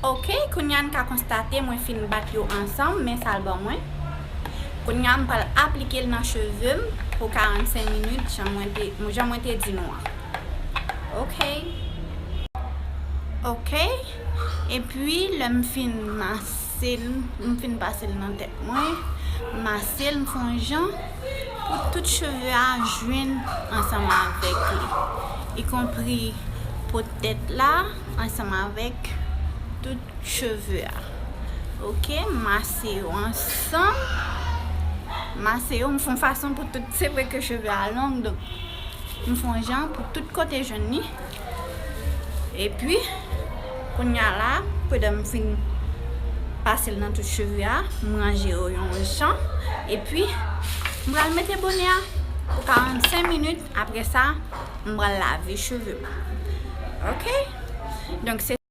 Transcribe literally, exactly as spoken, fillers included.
Ok, kounye a n ka konstate mwen fin bat yo ansanm, men sa l ban mwen. Kounye a m pral aplike l nan cheve m pou karannsenk minit, jan mwen te, jan mwen te di nou an. Ok. Ok. Epi, lè m fin mase l, m fin pase l nan tèt mwen, mase l, m fè yon jan pou tout cheve a jwenn ansanm avèk li, ikonpri po tèt la, ansanm avèk tout cheve a. Ok, mase yo ansanm. Mase yo, m fè yon fason pou tout, se vre ke cheve a long, donk m fè yon jan pou tout kote jwenn li. Epi, kounye a la, pandan m fin pase l nan tout cheve a, m ranje yo yon jan. Epi, m pral mete bonè a pou karannsenk minit. Apre sa, m pral lave cheve m. Ok? Donk, se